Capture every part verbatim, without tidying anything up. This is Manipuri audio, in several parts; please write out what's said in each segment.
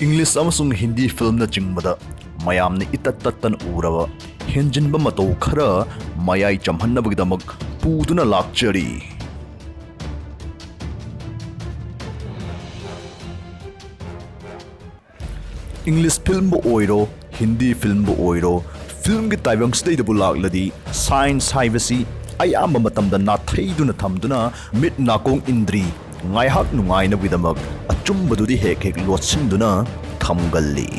ꯏꯪꯂꯤꯁ ꯑꯃꯁꯨꯡ ꯍꯤꯟꯗꯤ ꯐꯤꯜꯝꯅꯆꯤꯡꯕꯗ ꯃꯌꯥꯝꯅ ꯏꯇꯠ ꯇꯠꯇꯅ ꯎꯔꯕ ꯍꯦꯟꯖꯤꯟꯕ ꯃꯇꯧ ꯈꯔ ꯃꯌꯥꯏ ꯆꯝꯍꯟꯅꯕꯒꯤꯗꯃꯛ ꯄꯨꯗꯨꯅ ꯂꯥꯛꯆꯔꯤ꯫ ꯏꯪꯂꯤꯁ ꯐꯤꯜꯝꯕꯨ ꯑꯣꯏꯔꯣ, ꯍꯤꯟꯗꯤ ꯐꯤꯜꯝꯕꯨ ꯑꯣꯏꯔꯣ, ꯐꯤꯜꯝꯒꯤ ꯇꯥꯏꯕꯪꯁꯤꯗꯩꯗꯕꯨ ꯂꯥꯛꯂꯗꯤ, ꯁꯥꯏꯟꯁ ꯍꯥꯏꯕꯁꯤ ꯑꯌꯥꯝꯕ ꯃꯇꯝꯗ ꯅꯥꯊꯩꯗꯨꯅ ꯊꯝꯗꯨꯅ, ꯃꯤꯠ ꯅꯥꯀꯣꯡ ꯏꯟꯗ꯭ꯔꯤ ꯉꯥꯏꯍꯥꯛ ꯅꯨꯡꯉꯥꯏꯅꯕꯒꯤꯗꯃꯛ ꯑꯆꯨꯝꯕꯗꯨꯗꯤ ꯍꯦꯛ ꯍꯦꯛ ꯂꯣꯠꯁꯤꯟꯗꯨꯅ ꯊꯝꯒꯜꯂꯤ꯫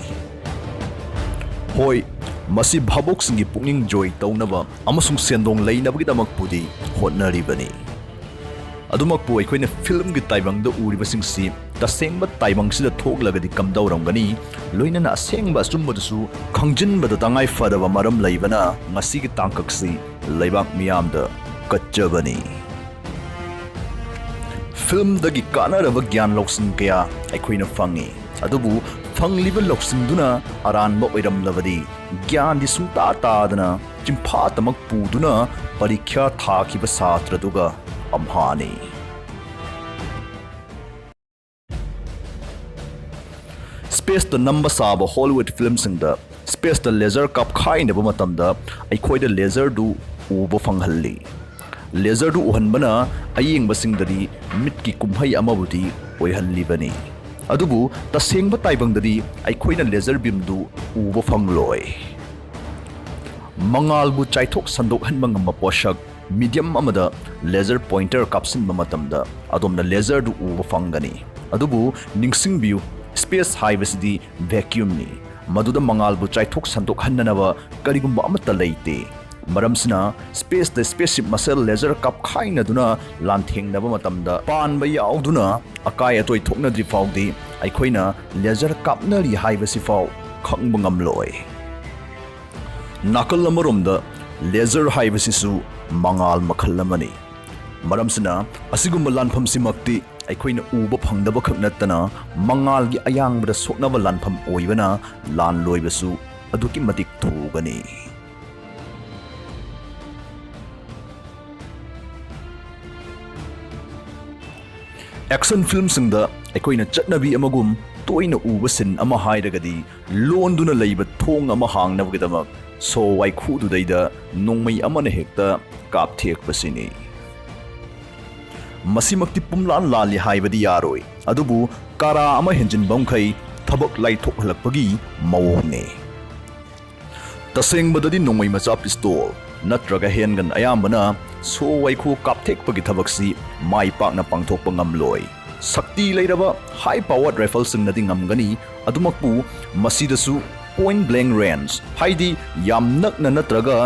ꯍꯣꯏ, ꯃꯁꯤ ꯚꯥꯕꯣꯛꯁꯤꯡꯒꯤ ꯄꯨꯛꯅꯤꯡ ꯖꯣꯏ ꯇꯧꯅꯕ ꯑꯃꯁꯨꯡ ꯁꯦꯟꯗꯣꯡ ꯂꯩꯅꯕꯒꯤꯗꯃꯛꯄꯨꯗꯤ ꯍꯣꯠꯅꯔꯤꯕꯅꯤ꯫ ꯑꯗꯨꯃꯛꯄꯨ ꯑꯩꯈꯣꯏꯅ ꯐꯤꯜꯝꯒꯤ ꯇꯥꯏꯕꯪꯗ ꯎꯔꯤꯕꯁꯤꯡꯁꯤ ꯇꯁꯦꯡꯕ ꯇꯥꯏꯕꯪꯁꯤꯗ ꯊꯣꯛꯂꯒꯗꯤ ꯀꯝꯗꯧꯔꯝꯒꯅꯤ? ꯂꯣꯏꯅꯅ ꯑꯁꯦꯡꯕ ꯑꯆꯨꯝꯕꯗꯨꯁꯨ ꯈꯪꯖꯤꯟꯕꯗ ꯇꯉꯥꯏ ꯐꯗꯕ ꯃꯔꯝ ꯂꯩꯕꯅ ꯉꯁꯤꯒꯤ ꯇꯥꯡꯀꯛꯁꯤ ꯂꯩꯕꯥꯛ ꯃꯤꯌꯥꯝꯗ ꯀꯠꯆꯕꯅꯤ꯫ ꯐꯤꯜꯝꯗꯒꯤ ꯀꯥꯟꯅꯔꯕ ꯒ꯭ꯌꯥꯟ ꯂꯧꯁꯤꯡ ꯀꯌꯥ ꯑꯩꯈꯣꯏꯅ ꯐꯪꯏ, ꯑꯗꯨꯕꯨ ꯐꯪꯂꯤꯕ ꯂꯧꯁꯤꯡꯗꯨꯅ ꯑꯔꯥꯟꯕ ꯑꯣꯏꯔꯝꯂꯕꯗꯤ ꯒ꯭ꯌꯥꯟꯗꯤ ꯁꯨꯡꯇꯥ ꯇꯥꯗꯅ ꯆꯤꯟꯐꯥꯇꯃꯛ ꯄꯨꯗꯨꯅ ꯄꯔꯤꯈ꯭ꯌꯥ ꯊꯥꯈꯤꯕ ꯁꯥꯇ꯭ꯔꯗꯨꯒ ꯑꯝꯍꯥꯅꯤ꯫ ꯁ꯭ꯄꯦꯁꯇ ꯅꯝꯕ ꯁꯥꯕ ꯍꯣꯂꯤꯋꯨꯗ ꯐꯤꯜꯝꯁꯤꯡꯗ ꯁ꯭ꯄꯦꯁꯇ ꯂꯦꯖꯔ ꯀꯥꯞꯈꯥꯏꯅꯕ ꯃꯇꯝꯗ ꯑꯩꯈꯣꯏꯗ ꯂꯦꯖꯔꯗꯨ ꯎꯕ ꯐꯪꯍꯜꯂꯤ꯫ ꯂꯦꯖꯔꯗꯨ ꯎꯍꯟꯕꯅ ꯑꯌꯦꯡꯕꯁꯤꯡꯗꯗꯤ ꯃꯤꯠꯀꯤ ꯀꯨꯝꯍꯩ ꯑꯃꯕꯨꯗꯤ ꯑꯣꯏꯍꯜꯂꯤꯕꯅꯤ, ꯑꯗꯨꯕꯨ ꯇꯁꯦꯡꯕ ꯇꯥꯏꯕꯪꯗꯗꯤ ꯑꯩꯈꯣꯏꯅ ꯂꯦꯖꯔ ꯕꯤꯝꯗꯨ ꯎꯕ ꯐꯪꯂꯣꯏ꯫ ꯃꯉꯥꯜꯕꯨ ꯆꯥꯏꯊꯣꯛ ꯁꯟꯗꯣꯛꯍꯟꯕ ꯉꯝꯕ ꯄꯣꯠꯁꯛ ꯃꯤꯗꯤꯌꯝ ꯑꯃꯗ ꯂꯦꯖꯔ ꯄꯣꯏꯟꯇꯔ ꯀꯥꯞꯁꯤꯟꯕ ꯃꯇꯝꯗ ꯑꯗꯣꯝꯅ ꯂꯦꯖꯔꯗꯨ ꯎꯕ ꯐꯪꯒꯅꯤ꯫ ꯑꯗꯨꯕꯨ ꯅꯤꯡꯁꯤꯡꯕꯤꯌꯨ, ꯁ꯭ꯄꯦꯁ ꯍꯥꯏꯕꯁꯤꯗꯤ ꯚꯦꯀ꯭ꯌꯨꯝꯅꯤ, ꯃꯗꯨꯗ ꯃꯉꯥꯜꯕꯨ ꯆꯥꯏꯊꯣꯛ ꯁꯟꯗꯣꯛꯍꯟꯅꯅꯕ ꯀꯔꯤꯒꯨꯝꯕ ꯑꯃꯠꯇ ꯂꯩꯇꯦ꯫ ꯃꯔꯝꯁꯤꯅ ꯁ꯭ꯄꯦꯁꯇ ꯁ꯭ꯄꯦꯁꯁꯤꯞ ꯃꯁꯦꯜ ꯂꯦꯖꯔ ꯀꯥꯞꯈꯥꯏꯅꯗꯨꯅ ꯂꯥꯟꯊꯦꯡꯅꯕ ꯃꯇꯝꯗ ꯄꯥꯟꯕ ꯌꯥꯎꯗꯨꯅ ꯑꯀꯥꯏ ꯑꯇꯣꯏ ꯊꯣꯛꯅꯗ꯭ꯔꯤ ꯐꯥꯎꯗꯤ ꯑꯩꯈꯣꯏꯅ ꯂꯦꯖꯔ ꯀꯥꯞꯅꯔꯤ ꯍꯥꯏꯕꯁꯤꯐꯥꯎ ꯈꯪꯕ ꯉꯝꯂꯣꯏ꯫ ꯅꯥꯀꯜ ꯑꯃꯔꯣꯝꯗ ꯂꯦꯖꯔ ꯍꯥꯏꯕꯁꯤꯁꯨ ꯃꯉꯥꯜ ꯃꯈꯜ ꯑꯃꯅꯤ꯫ ꯃꯔꯝꯁꯤꯅ ꯑꯁꯤꯒꯨꯝꯕ ꯂꯥꯟꯐꯝꯁꯤꯃꯛꯇꯤ ꯑꯩꯈꯣꯏꯅ ꯎꯕ ꯐꯪꯗꯕ ꯈꯛ ꯅꯠꯇꯅ ꯃꯉꯥꯜꯒꯤ ꯑꯌꯥꯡꯕꯗ ꯁꯣꯛꯅꯕ ꯂꯥꯟꯐꯝ ꯑꯣꯏꯕꯅ ꯂꯥꯟ ꯂꯣꯏꯕꯁꯨ ꯑꯗꯨꯛꯀꯤ ꯃꯇꯤꯛ ꯊꯨꯒꯅꯤ꯫ ꯑꯦꯛꯁꯟ ꯐꯤꯜꯝꯁꯤꯡꯗ ꯑꯩꯈꯣꯏꯅ ꯆꯠꯅꯕꯤ ꯑꯃꯒꯨꯝ ꯇꯣꯏꯅ ꯎꯕ ꯁꯤꯟ ꯑꯃ ꯍꯥꯏꯔꯒꯗꯤ ꯂꯣꯟꯗꯨꯅ ꯂꯩꯕ ꯊꯣꯡ ꯑꯃ ꯍꯥꯡꯅꯕꯒꯤꯗꯃꯛ ꯁꯣ ꯋꯥꯏꯈꯨꯗꯨꯗꯩꯗ ꯅꯣꯡꯃꯩ ꯑꯃꯅ ꯍꯦꯛꯇ ꯀꯥꯞꯊꯦꯛꯄꯁꯤꯅꯤ꯫ ꯃꯁꯤꯃꯛꯇꯤ ꯄꯨꯝꯂꯥꯟ ꯂꯥꯜꯂꯤ ꯍꯥꯏꯕꯗꯤ ꯌꯥꯔꯣꯏ, ꯑꯗꯨꯕꯨ ꯀꯥꯔꯥ ꯑꯃ ꯍꯦꯟꯖꯤꯟꯕ ꯃꯈꯩ ꯊꯕꯛ ꯂꯥꯏꯊꯣꯛꯍꯜꯂꯛꯄꯒꯤ ꯃꯑꯣꯡꯅꯤ꯫ ꯇꯁꯦꯡꯕꯗꯗꯤ ꯅꯣꯡꯃꯩ ꯃꯆꯥ ꯄꯤꯁꯇꯣꯜ ꯅꯠꯇ꯭ꯔꯒ ꯍꯦꯟꯒꯟ ꯑꯌꯥꯝꯕꯅ ꯁꯣ ꯋꯥꯏꯈꯨ ꯀꯥꯞꯊꯦꯛꯄꯒꯤ ꯊꯕꯛꯁꯤ ꯃꯥꯏ ꯄꯥꯛꯅ ꯄꯥꯡꯊꯣꯛꯄ ꯉꯝꯂꯣꯏ꯫ ꯁꯛꯇꯤ ꯂꯩꯔꯕ ꯍꯥꯏ ꯄꯥꯋꯔ ꯔꯥꯏꯐꯜꯁꯤꯡꯅꯗꯤ ꯉꯝꯒꯅꯤ, ꯑꯗꯨꯃꯛꯄꯨ ꯃꯁꯤꯗꯁꯨ ꯄꯣꯏꯟ ꯕ꯭ꯂꯦꯡ ꯔꯦꯟꯖ, ꯍꯥꯏꯗꯤ ꯌꯥꯝ ꯅꯛꯅ ꯅꯠꯇ꯭ꯔꯒ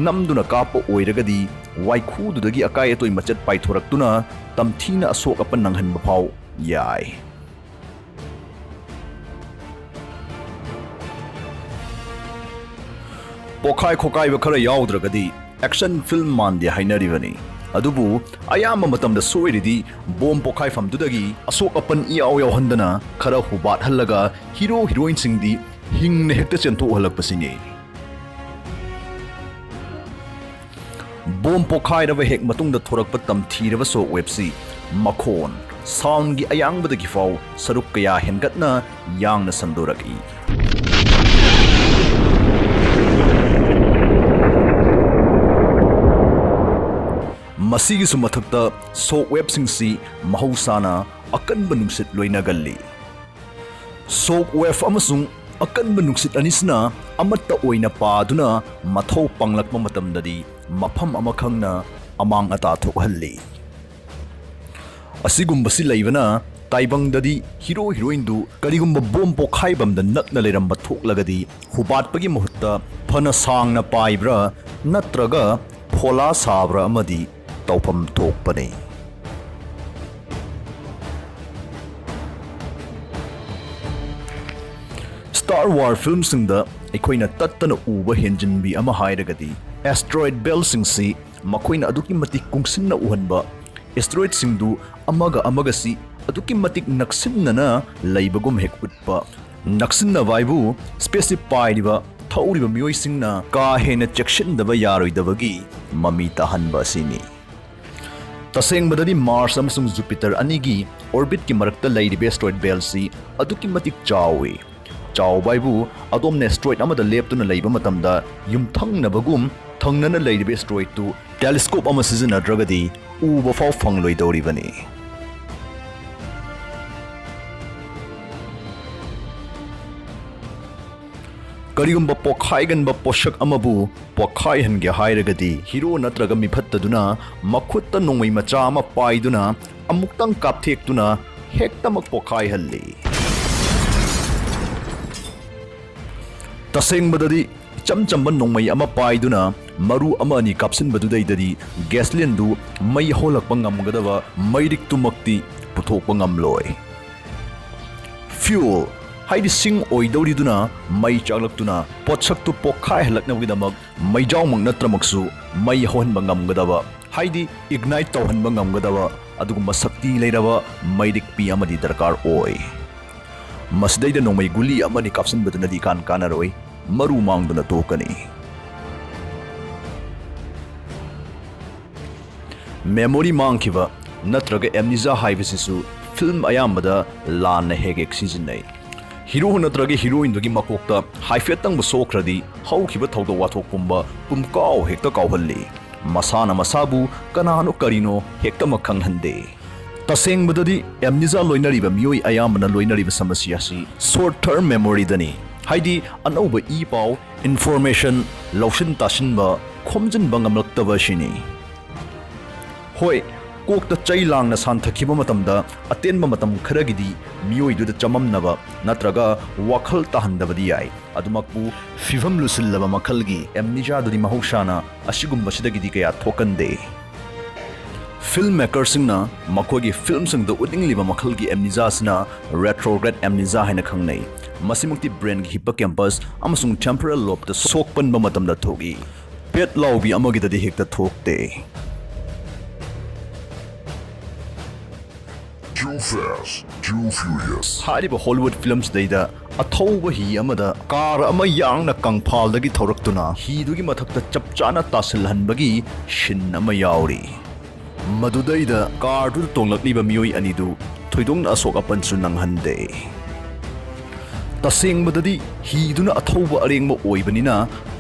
ꯅꯝꯗꯨꯅ ꯀꯥꯞꯄ ꯑꯣꯏꯔꯒꯗꯤ ꯋꯥꯏꯈꯨꯗꯨꯗꯒꯤ ꯑꯀꯥꯏ ꯑꯇꯣꯏ ꯃꯆꯦꯠ ꯄꯥꯏꯊꯣꯔꯛꯇꯨꯅ ꯇꯝꯊꯤꯅ ꯑꯁꯣꯛ ꯑꯄꯟ ꯅꯪꯍꯟꯕ ꯐꯥꯎ ꯌꯥꯏ꯫ ꯄꯣꯈꯥꯏ ꯈꯣꯀꯥꯏꯕ ꯈꯔ ꯌꯥꯎꯗ꯭ꯔꯒꯗꯤ ꯑꯦꯛꯁꯟ ꯐꯤꯜꯝ ꯃꯥꯟꯗꯦ ꯍꯥꯏꯅꯔꯤꯕꯅꯤ꯫ ꯑꯗꯨꯕꯨ ꯑꯌꯥꯝꯕ ꯃꯇꯝꯗ ꯁꯣꯏꯔꯤꯗꯤ ꯕꯣꯝ ꯄꯣꯈꯥꯏꯐꯝꯗꯨꯗꯒꯤ ꯑꯁꯣꯛ ꯑꯄꯟ ꯏꯌꯥꯎ ꯌꯥꯎꯍꯟꯗꯅ ꯈꯔ ꯍꯨꯕꯥꯠꯍꯜꯂꯒ ꯍꯤꯔꯣ ꯍꯤꯔꯣꯏꯟꯁꯤꯡꯗꯤ ꯍꯤꯡꯅ ꯍꯦꯛꯇ ꯆꯦꯟꯊꯣꯛꯍꯜꯂꯛꯄꯁꯤꯅꯤ꯫ ꯕꯣꯝ ꯄꯣꯈꯥꯏꯔꯕ ꯍꯦꯛ ꯃꯇꯨꯡꯗ ꯊꯣꯔꯛꯄ ꯇꯝꯊꯤꯔꯕ ꯁꯣꯛ ꯋꯦꯞꯁꯤ ꯃꯈꯣꯟ, ꯁꯥꯎꯟꯒꯤ ꯑꯌꯥꯡꯕꯗꯒꯤ ꯐꯥꯎ ꯁꯔꯨꯛ ꯀꯌꯥ ꯍꯦꯟꯒꯠꯅ ꯌꯥꯡꯅ ꯁꯟꯗꯣꯔꯛꯏ꯫ ꯃꯁꯤꯒꯤꯁꯨ ꯃꯊꯛꯇ ꯁꯣꯛ ꯋꯦꯞꯁꯤꯡꯁꯤ ꯃꯍꯧꯁꯥꯅ ꯑꯀꯟꯕ ꯅꯨꯡꯁꯤꯠ ꯂꯣꯏꯅꯒꯜꯂꯤ꯫ ꯁꯣꯛ ꯋꯦꯞ ꯑꯃꯁꯨꯡ ꯑꯀꯟꯕ ꯅꯨꯡꯁꯤꯠ ꯑꯅꯤꯁꯤꯅ ꯑꯃꯠꯇ ꯑꯣꯏꯅ ꯄꯥꯗꯨꯅ ꯃꯊꯧ ꯄꯥꯡꯂꯛꯄ ꯃꯇꯝꯗꯗꯤ ꯃꯐꯝ ꯑꯃ ꯈꯪꯅ ꯑꯃꯥꯡ ꯑꯇꯥ ꯊꯣꯛꯍꯜꯂꯤ꯫ ꯑꯁꯤꯒꯨꯝꯕꯁꯤ ꯂꯩꯕꯅ ꯇꯥꯏꯕꯪꯗꯗꯤ ꯍꯤꯔꯣ ꯍꯤꯔꯣꯏꯟꯗꯨ ꯀꯔꯤꯒꯨꯝꯕ ꯕꯣꯝ ꯄꯣꯈꯥꯏꯐꯝꯗ ꯅꯛꯅ ꯂꯩꯔꯝꯕ ꯊꯣꯛꯂꯒꯗꯤ ꯍꯨꯕꯥꯠꯄꯒꯤ ꯃꯍꯨꯠꯇ ꯐꯅ ꯁꯥꯡꯅ ꯄꯥꯏꯕ꯭ꯔꯥ ꯅꯠꯇ꯭ꯔꯒ ꯐꯣꯂꯥ ꯁꯥꯕ꯭ꯔꯥ ꯑꯃꯗꯤ ꯇꯧꯐꯝ ꯊꯣꯛꯄꯅꯤ꯫ ꯁ꯭ꯇꯥꯔ ꯋꯥꯔ ꯐꯤꯜꯝꯁꯤꯡꯗ ꯑꯩꯈꯣꯏꯅ ꯇꯠꯇꯅ ꯎꯕ ꯍꯦꯟꯖꯤꯟꯕꯤ ꯑꯃ ꯍꯥꯏꯔꯒꯗꯤ ꯑꯦꯁꯇ꯭ꯔꯣꯏꯗ ꯕꯦꯜꯠꯁꯤꯡꯁꯤ ꯃꯈꯣꯏꯅ ꯑꯗꯨꯛꯀꯤ ꯃꯇꯤꯛ ꯀꯨꯡꯁꯤꯟꯅ ꯎꯍꯟꯕ, ꯑꯦꯁꯇ꯭ꯔꯣꯏꯗꯁꯤꯡꯗꯨ ꯑꯃꯒ ꯑꯃꯒꯁꯤ ꯑꯗꯨꯛꯀꯤ ꯃꯇꯤꯛ ꯅꯛꯁꯤꯟꯅꯅ ꯂꯩꯕꯒꯨꯝ ꯍꯦꯛ ꯎꯠꯄ꯫ ꯅꯛꯁꯤꯟꯅꯕ ꯍꯥꯏꯕꯨ ꯁ꯭ꯄꯦꯁꯁꯤꯞ ꯄꯥꯏꯔꯤꯕ, ꯊꯧꯔꯤꯕ ꯃꯤꯑꯣꯏꯁꯤꯡꯅ ꯀꯥ ꯍꯦꯟꯅ ꯆꯦꯛꯁꯤꯟꯗꯕ ꯌꯥꯔꯣꯏꯗꯕꯒꯤ ꯃꯃꯤ ꯇꯥꯍꯟꯕ ꯑꯁꯤꯅꯤ꯫ ꯇꯁꯦꯡꯕꯗꯗꯤ ꯃꯥꯔꯁ ꯑꯃꯁꯨꯡ ꯖꯨꯄꯤꯇꯔ ꯑꯅꯤꯒꯤ ꯑꯣꯔꯕꯤꯠꯀꯤ ꯃꯔꯛꯇ ꯂꯩꯔꯤꯕ ꯑꯦꯁꯇ꯭ꯔꯣꯏꯗ ꯕꯦꯜꯠꯁꯤ ꯑꯗꯨꯛꯀꯤ ꯃꯇꯤꯛ ꯆꯥꯎꯏ꯫ ꯆꯥꯎꯕ ꯍꯥꯏꯕꯨ ꯑꯗꯣꯝꯅ ꯑꯦꯁꯇ꯭ꯔꯣꯏꯗ ꯑꯃꯗ ꯂꯦꯞꯇꯨꯅ ꯂꯩꯕ ꯃꯇꯝꯗ ꯌꯨꯝꯊꯪꯅꯕꯒꯨꯝ ꯊꯪꯅꯅ ꯂꯩꯔꯤꯕ ꯑꯦꯁꯇ꯭ꯔꯣꯏꯗꯇꯨ ꯇꯦꯂꯤꯁꯀꯣꯞ ꯑꯃ ꯁꯤꯖꯤꯟꯅꯗ꯭ꯔꯒꯗꯤ ꯎꯕ ꯐꯥꯎ ꯐꯪꯂꯣꯏꯗꯧꯔꯤꯕꯅꯤ꯫ ꯀꯔꯤꯒꯨꯝꯕ ꯄꯣꯈꯥꯏꯒꯟꯕ ꯄꯣꯠꯁꯛ ꯑꯃꯕꯨ ꯄꯣꯈꯥꯏꯍꯟꯒꯦ ꯍꯥꯏꯔꯒꯗꯤ, ꯍꯤꯔꯣ ꯅꯠꯇ꯭ꯔꯒ ꯃꯤꯐꯠꯇꯗꯨꯅ ꯃꯈꯨꯠꯇ ꯅꯣꯡꯃꯩ ꯃꯆꯥ ꯑꯃ ꯄꯥꯏꯗꯨꯅ ꯑꯃꯨꯛꯇꯪ ꯀꯥꯞꯊꯦꯛꯇꯨꯅ ꯍꯦꯛꯇꯃꯛ ꯄꯣꯈꯥꯏꯍꯜꯂꯤ꯫ ꯇꯁꯦꯡꯕꯗꯗꯤ, ꯏꯆꯝ ꯆꯝꯕ ꯅꯣꯡꯃꯩ ꯑꯃ ꯄꯥꯏꯗꯨꯅ ꯃꯔꯨ ꯑꯃ ꯑꯅꯤ ꯀꯥꯞꯁꯤꯟꯕꯗꯨꯗꯩꯗꯗꯤ ꯒꯦꯁꯂꯤꯟꯗꯨ ꯃꯩ ꯍꯧꯍꯜꯂꯛꯄ ꯉꯝꯒꯗꯕ ꯃꯩꯔꯤꯛꯇꯨꯃꯛꯇꯤ ꯄꯨꯊꯣꯛꯄ ꯉꯝꯂꯣꯏ꯫ ꯐ꯭ꯌꯨꯜ, ꯍꯥꯏꯗꯤ ꯁꯤꯡ ꯑꯣꯏꯗꯧꯔꯤꯗꯨꯅ ꯃꯩ ꯆꯥꯛꯂꯛꯇꯨꯅ ꯄꯣꯠꯁꯛꯇꯨ ꯄꯣꯛꯈꯥꯏꯍꯜꯂꯛꯅꯕꯒꯤꯗꯃꯛ ꯃꯩꯖꯥꯎꯃꯛ ꯅꯠꯇ꯭ꯔꯃꯛꯁꯨ ꯃꯩ ꯍꯧꯍꯟꯕ ꯉꯝꯒꯗꯕ, ꯍꯥꯏꯗꯤ ꯏꯒꯅꯥꯏꯠ ꯇꯧꯍꯟꯕ ꯉꯝꯒꯗꯕ ꯑꯗꯨꯒꯨꯝꯕ ꯁꯛꯇꯤ ꯂꯩꯔꯕ ꯃꯩꯔꯤꯛꯄꯤ ꯑꯃꯗꯤ ꯗꯔꯀꯥꯔ ꯑꯣꯏ꯫ ꯃꯁꯤꯗꯩꯗ ꯅꯣꯡꯃꯩ ꯒꯨꯂꯤ ꯑꯃꯅꯤ ꯀꯥꯞꯁꯤꯟꯕꯗꯨꯅꯗꯤ ꯏꯀꯥꯟ ꯀꯥꯟꯅꯔꯣꯏ, ꯃꯔꯨ ꯃꯥꯡꯗꯨꯅ ꯇꯣꯛꯀꯅꯤ꯫ ꯃꯦꯃꯣꯔꯤ ꯃꯥꯡꯈꯤꯕ ꯅꯠꯇ꯭ꯔꯒ ꯑꯦꯝꯅꯤꯖꯥ ꯍꯥꯏꯕꯁꯤꯁꯨ ꯐꯤꯜꯝ ꯑꯌꯥꯝꯕꯗ ꯂꯥꯟꯅ ꯍꯦꯛ ꯍꯦꯛ ꯁꯤꯖꯤꯟꯅꯩ꯫ ꯍꯤꯔꯣ ꯅꯠꯇ꯭ꯔꯒ ꯍꯤꯔꯣꯏꯟꯗꯨꯒꯤ ꯃꯀꯣꯛꯇ ꯍꯥꯏꯐꯦꯠꯇꯪꯕꯨ ꯁꯣꯛꯈ꯭ꯔꯗꯤ ꯍꯧꯈꯤꯕ ꯊꯧꯗꯣꯛ ꯋꯥꯊꯣꯛ ꯄꯨꯝꯕ ꯄꯨꯝꯀꯥꯎ ꯍꯦꯛꯇ ꯀꯥꯎꯍꯜꯂꯤ꯫ ꯃꯁꯥꯅ ꯃꯁꯥꯕꯨ ꯀꯅꯥꯅꯣ ꯀꯔꯤꯅꯣ ꯍꯦꯛꯇꯃꯛ ꯈꯪꯍꯟꯗꯦ꯫ ꯇꯁꯦꯡꯕꯗꯗꯤ ꯑꯦꯝꯅꯤꯖꯥ ꯂꯣꯏꯅꯔꯤꯕ ꯃꯤꯑꯣꯏ ꯑꯌꯥꯝꯕꯅ ꯂꯣꯏꯅꯔꯤꯕ ꯁꯃꯁ꯭ꯌꯥꯁꯤ ꯁꯣꯔꯠ ꯇꯔꯝ ꯃꯦꯃꯣꯔꯤꯗꯅꯤ, ꯍꯥꯏꯗꯤ ꯑꯅꯧꯕ ꯏ ꯄꯥꯎ, ꯏꯟꯐꯣꯔꯃꯦꯁꯟ, ꯂꯧꯁꯤꯟ ꯇꯥꯁꯤꯟꯕ, ꯈꯣꯝꯖꯤꯟꯕ ꯉꯝꯂꯛꯇꯕ ꯑꯁꯤꯅꯤ꯫ ꯍꯣꯏ, ꯀꯣꯛꯇ ꯆꯩ ꯂꯥꯡꯅ ꯁꯥꯟꯊꯈꯤꯕ ꯃꯇꯝꯗ ꯑꯇꯦꯟꯕ ꯃꯇꯝ ꯈꯔꯒꯤꯗꯤ ꯃꯤꯑꯣꯏꯗꯨꯗ ꯆꯃꯝꯅꯕ ꯅꯠꯇ꯭ꯔꯒ ꯋꯥꯈꯜ ꯇꯥꯍꯟꯗꯕꯗꯤ ꯌꯥꯏ꯫ ꯑꯗꯨꯃꯛꯄꯨ ꯐꯤꯚꯝ ꯂꯨꯁꯤꯜꯂꯕ ꯃꯈꯜꯒꯤ ꯑꯦꯝꯅꯤꯖꯥꯗꯨꯗꯤ ꯃꯍꯧꯁꯥꯅ ꯑꯁꯤꯒꯨꯝꯕꯁꯤꯗꯒꯤꯗꯤ ꯀꯌꯥ ꯊꯣꯛꯀꯟꯗꯦ꯫ ꯐꯤꯜꯝ ꯃꯦꯀꯔꯁꯤꯡꯅ ꯃꯈꯣꯏꯒꯤ ꯐꯤꯜꯝꯁꯤꯡꯗ ꯎꯠꯅꯤꯡꯂꯤꯕ ꯃꯈꯜꯒꯤ ꯑꯦꯝꯅꯤꯖꯥꯁꯤꯅ ꯔꯦꯇ꯭ꯔꯣꯒ꯭ꯔꯦꯗ ꯑꯦꯝꯅꯤꯖꯥ ꯍꯥꯏꯅ ꯈꯪꯅꯩ꯫ ꯃꯁꯤꯃꯛꯇꯤ ꯕ꯭ꯔꯦꯟꯒꯤ ꯍꯤꯞꯄꯣꯀꯦꯝꯄꯁ ꯑꯃꯁꯨꯡ ꯇꯦꯝꯄꯣꯔꯦꯜ ꯂꯣꯕꯇ ꯁꯣꯛꯄꯟꯕ ꯃꯇꯝꯗ ꯊꯣꯛꯏ꯫ ꯄꯦꯠ ꯂꯥꯎꯕꯤ ꯑꯃꯒꯤꯗꯗꯤ ꯍꯦꯛꯇ ꯊꯣꯛꯇꯦ꯫ Too fast, too furious. ꯍꯥꯏꯔꯤꯕ ꯍꯣꯂꯤꯋꯨꯗ ꯐꯤꯂꯝꯁꯤꯗꯩꯗ ꯑꯊꯧꯕ ꯍꯤ ꯑꯃꯗ ꯀꯥꯔ ꯑꯃ ꯌꯥꯡꯅ ꯀꯪꯐꯥꯜꯗꯒꯤ ꯊꯧꯔꯛꯇꯨꯅ ꯍꯤꯗꯨꯒꯤ ꯃꯊꯛꯇ ꯆꯞ ꯆꯥꯅ ꯇꯥꯁꯤꯜꯍꯟꯕꯒꯤ ꯁꯤꯟ ꯑꯃ ꯌꯥꯎꯔꯤ꯫ ꯃꯗꯨꯗꯩꯗ ꯀꯥꯔꯗꯨꯗ ꯇꯣꯡꯂꯛꯂꯤꯕ ꯃꯤꯑꯣꯏ ꯑꯅꯤꯗꯨ ꯊꯣꯏꯗꯣꯛꯅ ꯑꯁꯣꯛ ꯑꯄꯟꯁꯨ ꯅꯪꯍꯟꯗꯦ꯫ ꯇꯁꯦꯡꯕꯗꯗꯤ ꯍꯤꯗꯨꯅ ꯑꯊꯧꯕ ꯑꯔꯦꯡꯕ ꯑꯣꯏꯕꯅꯤꯅ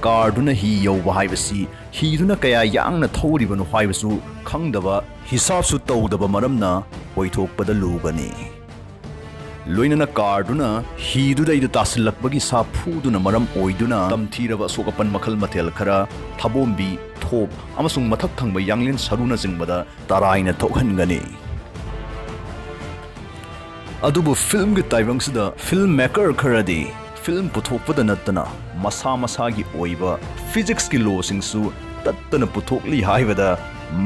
ꯀꯥꯔꯗꯨꯅ ꯍꯤ ꯌꯧꯕ ꯍꯥꯏꯕꯁꯤ ꯍꯤꯗꯨꯅ ꯀꯌꯥ ꯌꯥꯡꯅ ꯊꯧꯔꯤꯕꯅꯣ ꯍꯥꯏꯕꯁꯨ ꯈꯪꯗꯕ, ꯍꯤꯁꯥꯞꯁꯨ ꯇꯧꯗꯕ ꯃꯔꯝꯅ ꯑꯣꯏꯊꯣꯛꯄꯗ ꯂꯨꯒꯅꯤ꯫ ꯂꯣꯏꯅꯅ ꯀꯥꯔꯗꯨꯅ ꯍꯤꯗꯨꯗꯩꯗ ꯇꯥꯁꯤꯜꯂꯛꯄꯒꯤ ꯁꯥꯐꯨꯗꯨꯅ ꯃꯔꯝ ꯑꯣꯏꯗꯨꯅ ꯇꯝꯊꯤꯔꯕ ꯑꯁꯣꯛ ꯑꯄꯟ ꯃꯈꯜ ꯃꯊꯦꯜ ꯈꯔ ꯊꯥꯕꯣꯝꯕꯤ, ꯊꯣꯞ ꯑꯃꯁꯨꯡ ꯃꯊꯛ ꯊꯪꯕ ꯌꯥꯡꯂꯦꯟ ꯁꯔꯨꯅꯆꯤꯡꯕꯗ ꯇꯔꯥꯏꯅ ꯊꯣꯛꯍꯟꯒꯅꯤ꯫ ꯑꯗꯨꯕꯨ ꯐꯤꯜꯝꯒꯤ ꯇꯥꯏꯕꯪꯁꯤꯗ ꯐꯤꯜꯝ ꯃꯦꯀꯔ ꯈꯔꯗꯤ ꯐꯤꯜꯝ ꯄꯨꯊꯣꯛꯄꯗ ꯅꯠꯇꯅ ꯃꯁꯥ ꯃꯁꯥꯒꯤ ꯑꯣꯏꯕ ꯐꯤꯖꯤꯛꯁꯀꯤ ꯂꯣꯁꯤꯡꯁꯨ ꯇꯠꯇꯅ ꯄꯨꯊꯣꯛꯂꯤ ꯍꯥꯏꯕꯗ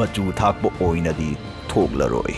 ꯃꯆꯨ ꯊꯥꯛꯄ ꯑꯣꯏꯅꯗꯤ ꯊꯣꯛꯂꯔꯣꯏ꯫